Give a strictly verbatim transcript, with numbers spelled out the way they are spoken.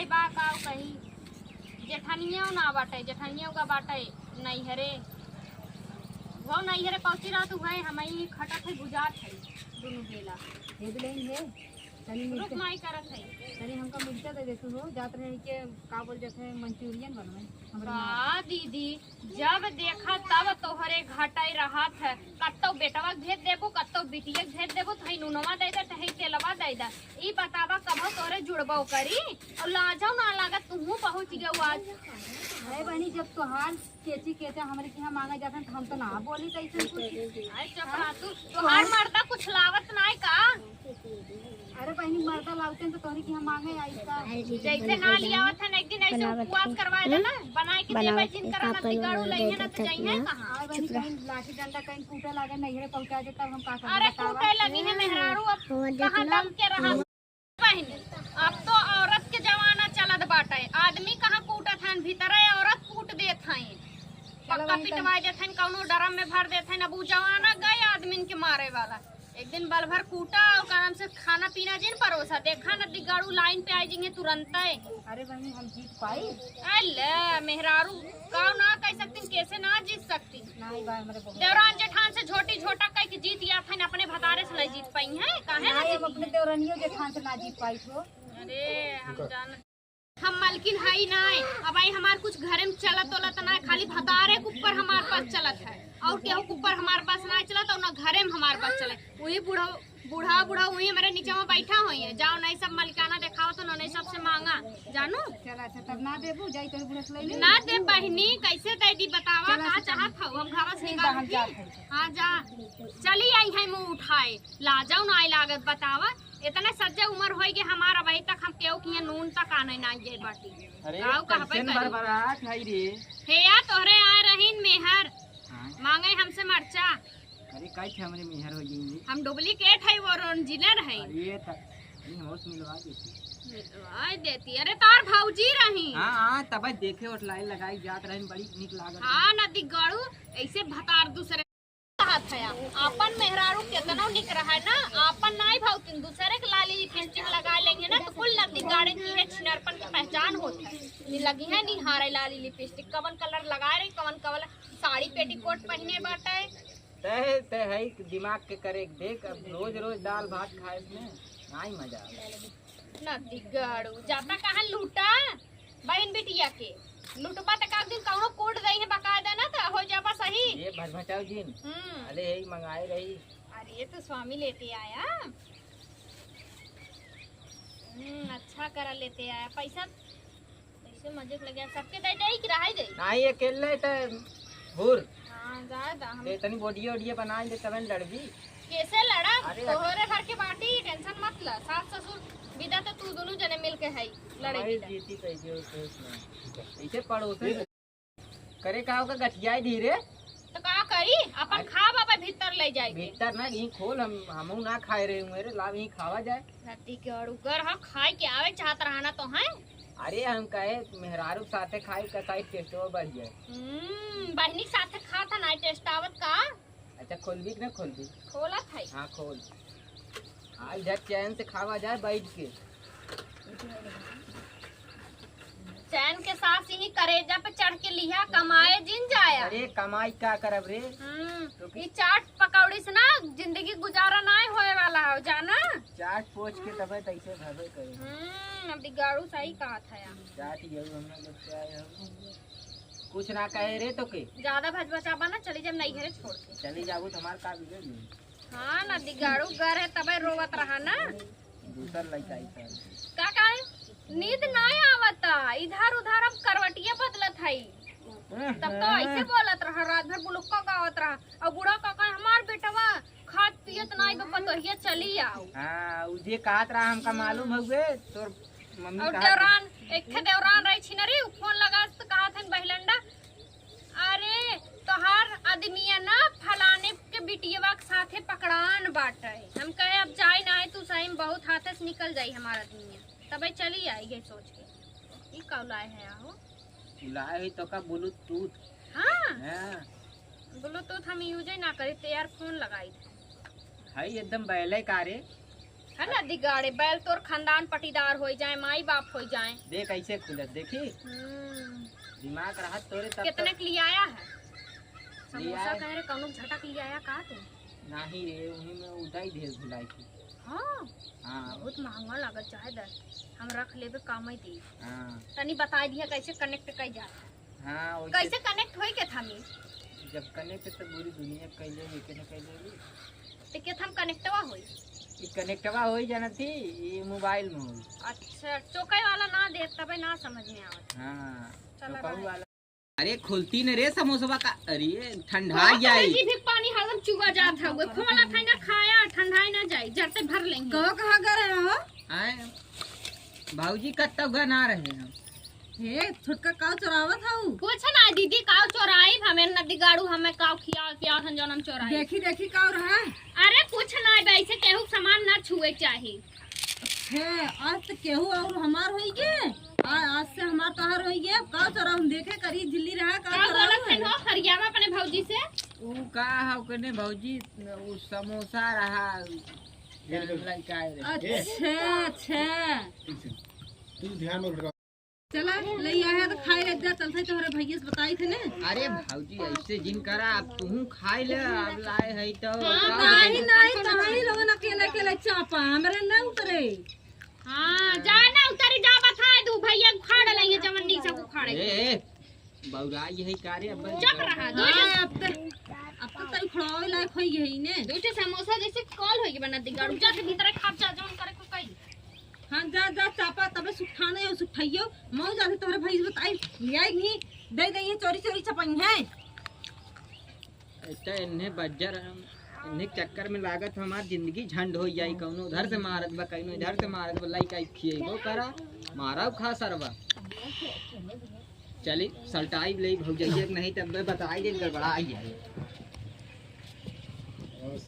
बा का कही, जेठनिया ना बाटे, जेठनिया का बाटे नैहरे। वो नैहरे पहुँची रहत है, हम ही खटत है, बुझात है दुनू बेला। हे बिलेन हे, तनी रुक मिर्चा, माई करत है। तनी हमका मिर्चा दे दे तू हो, जात रहे के का बोल जात है, मंचूरियन बनवे हमरे का माँ। दीदी, जब देखा तब तोहरे घटाई रहत है, कत्तो बेटवा के भेज देबू, कत्तो बिटिया के भेज देबू, तही नूनवा दे दे, तही तेलवा दे दे। ई बतावा कबो तोहरे जुड़बो करी, और लाजो ना लागत, तुहू पहुँच गयो आज। अरे बहनी, जब तोहार केची केचा हमरे के यहाँ मांगा जात है, तो हम तो ना बोली तो ऐसे कुछ। अरे चुप रह तू, तोहार मर्दा कुछ लावत नाय का? अरे बहनी, मर्दा लावते हैं तो तोहरे के यहाँ मांगे आई का? जैसे ना लियावत है ना, एक दिन ऐसे उपवास करवाए देना, बनाए के देबे जिन करा ना, बिगाड़ू लइहे ना तो जाइए कहाँ? अरे बहनी, कहीं लाठी डंडा कहीं टूटे लागे, नैहरे पहुँचा दे, तब हम का करब, अरे बतावा। टूटे लगी है मेहरारू, अब कहाँ दम के रहा बहनी? अब तो औरत के जमाना चलत बाटे, आदमी कहाँ कूटत हन, भीतरे औरत कूट देत हन, पक्का पिटवा देत हन, कौनो ड्रम में भर देत हन। अब उ जमाना गए आदमीन के मारे वाला। एक दिन बल भर कूटा और आराम से खाना पीना जिन परोसा, देखा न दिगाड़ू लाइन पे आई जिंगे तुरंते। अरे बहनी, हम जीत पाई? अले मेहरारू, का ना कह सकती, कैसे ना जीत सकती? नहीं बा, हमरे बहुत देवरान जेठान से झोटी झोटा कह के जीत या था, अपने भतारे से नहीं जीत पाई है, काहे ना नहीं, हम जीती अपने हैं? देवरानियों जेठान से ना जीत पाई थो। अरे हम जान हम मलकिन हई नाय, अब आई हमार कुछ घरे में चलत उलत नाय, खाली भतारे के ऊपर हमार बस चलत है, और केहू के ऊपर हमार बस नाय चलत, और ना घरे में हमार बस चले। वही बूढ़ा बूढ़ा बूढ़ा वही हमारे नीचे में बैठा हुई है, जाओ नहीं सब मलकाना देखाओ तो नहीं सबसे मांगा जानू। चला अच्छा, तब ना देबू, जाई तो बूढ़ा से ले ले। ना दे बहनी, कैसे दे दी बतावा, चला का अच्छा, चाहत हो हम घावा से ठीक बा, निकाल हम दी। जात हई। हाँ जा, चली आई है मुँह उठाए, लाजो ना आई लागत बतावा। इतने सज्जे उम्र होई कि हमार अबही तक हम केहू किहे नून तक आने ना गए बाटी। अरे, गाँव का हबे कैसन करी। बरबरात है रे? हे या तोहरे आए रहीन मेहर, हाँ। मांगे हमसे मरचा। अरे, काहे थे हमरे मेहर हो जाएंगे? हम डुप्लीकेट है, वो ओरिजिनल है। अरे, त-, अरे, हम उस मिलवा देती। मिलवा देती। अरे, तार भौजी रही। हाँ, हाँ, तब देखे और लाइन लगाई जात रही, बड़ी निक लागत रही। हाँ, नदी गड़ू, ऐसे भतार दूसरे कहत है, आपन मेहरारू केतनो निक रहे ना, आपन नाई भावतिन, दूसरे के लाली लिपस्टिक लगा लेंगे ना, तो कुल नदी गाड़े की है, छिनरपन की पहचान होत है। ये लगी है निहारे लाली लिपस्टिक, कवन कलर लगा रही, कवन कलर साड़ी पेटीकोट पहने बाटे। तय, तय है दिमाग के करे, देख, अब रोज रोज दाल भात खाए में नाई मजा आवे। नदी गाड़ू, जाता कहाँ लूटा? बहन बिटिया के लुटबा त का दिन कौनो कूट दई है बकायदा ना, त हो जाबा सही। ये भचभचाऊ जिन। हम्म। अरे, यही मंगाए रही। अरे, ये तो स्वामी लेते आया। हम्म, अच्छा करा लेते आया। पैसा कैसे मजे के लगे, सबके दे दे कि रहाई दे? नहीं, अकेले त हुर। हाँ, जाए दा हम। ते तनी बोडिया ओडिया बनाए दे, तबे न लड़बी। कैसे लड़ब? अरे, तोहरे घर के बाटी, टेंशन मत ल। सास ससुर विदा तो तू दोनों जने मिल के है, लड़े हमारी विदा। जीती कह दियो, केस में। इसे पड़ोसन करे का होगा, गठियाई धीरे। तो का करी? अपन आज खा बाबा भीतर ले जाए के। भीतर ना, यहीं खोल, हम, हमहू ना खाए रहे हुए रे, लाव यहीं खावा जाए। नदी के अड़ुगर ह, खाए के आवे चाहत रहा ना तो है। अरे हम कहे मेहरारू के साथे खाए का साइड टेस्ट और बढ़ जाए। हम्म, बहनी के साथे खात है ना टेस्ट आवत का? अच्छा, खोलबी कि ना खोलबी? खोलत है। हाँ, खोल। आज झट चैन से खावा जाए बैठ के। चैन के सास यही करेजा पे चढ़ के लिहा, कमाए जिन जाया। अरे, कमाई का करब रे? हम्म, तो की ई चाट पकौड़ी से ना जिंदगी गुजारा नाय होए वाला हो, जाना? चाट पोछ के तबे तैसे भवे करे। हम्म, अब दिगाड़ू सही कहा था यार। चाट ये हम लोग लेके आए हम। कुछ ना कहे रे तो के? ज्यादा भचभचाबा ना, चली जब नहीं घरे छोड़ के। चली जाबू तो हमार का बिगड़ गई? हाँ ना, दिगाड़ू घर है, तबे रोवत रहा ना। दूसर लइका आई सर। का कहे? नींद ना आवता, इधर उधर अब करवटिया बदलत है। तब तो ऐसे बोलत रहा, रात भर बुलुक्का गावत रहा। और बूढ़ा का कहे, "हमार बेटवा खात पियत नाई बा, पतोहिया चली आओ।" हाँ, उ जे कहत रहा हमका मालूम हउए, तोर मम्मी और कहत देवरान, एक ठे देवरान रही छिनरी, उ फोन लगा त कहत हन बहिलंडा, "अरे, तोहार आदमिया ना फलाने के बिटियवा के साथे पकड़ान बाटे।" हम कहे, "अब जाई ना, तू सही में बहुत हाथे से निकल जाई हमार आदमिया।" तबे चली आई है सोच के। ई का लाए है आहो? लाए है तो का ब्लूटूथ। हाँ? हाँ। ब्लूटूथ हम यूज ही ना करी, ते यार फोन लगाई। है एकदम बैले का रे। है ना, दिगाड़े बैल तोर खानदान पटीदार होई जाए, माई बाप होई जाए। देख कैसे खुलत, देखी। हम्म। दिमाग रहत तोरे तब कितने तो के लिए आया है? समोसा लियाए। कह रहे, कौनो झटक लियाया का तू? नाही रे, उही में उदाई ढेर भुलाई थी। हाँ। हाँ। बहुत महंगा लागत चाहे दर, हम रख लेबे काम ही दी। हाँ। तनी बताई दिया कैसे कनेक्ट कई जात है। हाँ, वैसे कैसे कनेक्ट होई के थामी? जब कनेक्ट तो पूरी दुनिया कैले, ये के न कैले भी। तो के थाम कनेक्टवा होई? ये कनेक्टवा होई जाना थी, ये मोबाइल में होई। अच्छा, चौकाई वाला ना दे, तबे ना समझ में आवत। हाँ, चला चौकाई भाई। वाला। अरे खुलती न रे समोसवा का, अरे ठंडा हाँ, जाई। जी भी पानी हरदम चुआ जात है, वो खोला था ना खाया, ठंडाई ना जाई, जरते भर लेंगे। कहाँ, कहाँ गए रहे हो? आए, भौजी कत्ता गए ना रहे हम। हे, छोटका काव चोरावत हऊ? कुछ ना दीदी, काव चोराई, हमें न दिगाड़ू, हमें काव खिया, खिया हन जनम चोराई। देखी, देखी काव रहा। अरे कुछ ना, वैसे केहू के सामान ना छुए चाही। हे, आज तो केहू और हमार होई गे। आ, आज से हमार तोहार होई गे। अब काव चोराऊ हम देखे करी, झिल्ली रहा, काव काव चोराऊ बोलत है। हन हो, फरियावा अपने भौजी से? ऊ का है, ओकने भौजी, ऊ समोसा रहा, लड़का रहे। अच्छा, अच्छा। ठीक है। तू ध्यान रख। चला, ले आया तो खाए ले जा, चलते तोहरे भैया से बताई थे ने। अरे भौजी, ऐसे जिन करा, अब तू खाई ले, अब लाए है तो हाँ, का नहीं, बताई? नहीं, तोहरे लोगन अकेले, अकेले चापा, हमरे न उतरे। हाँ, जा ना उतरी, जा बताए दू भैया उखाड़ ले, ये जवन नीचे उखाड़े। ए, ए, बौरा ये है का रे, अब चुप रहा, दो हाँ, ठे अब तो, अब तो तई खड़ावे लायक होई गई ने। दो ठे समोसा जैसे कॉल होई बना दिगाड़ू, जा के भीतर खा, जा, जवन करे को कही। हाँ, जा, जा, चापा, तबे सुखाने हो, सुखाइयो। मऊ जाके तोहरे भाई से बताई, ले आई नहीं, दे दे, ये चोरी, चोरी चपाई है। इतना इन्हें बज्जर, इन्हें चक्कर में लागत हमार जिंदगी झंड हो जाई। कौनो उधर से मारत बा, कौनो इधर से मारत बा, लाई काई खिएबो करा, मारा खा सरवा। चली, सलटाई ले भौजैया के, नहीं तब बताई दे, गड़बड़ाई है।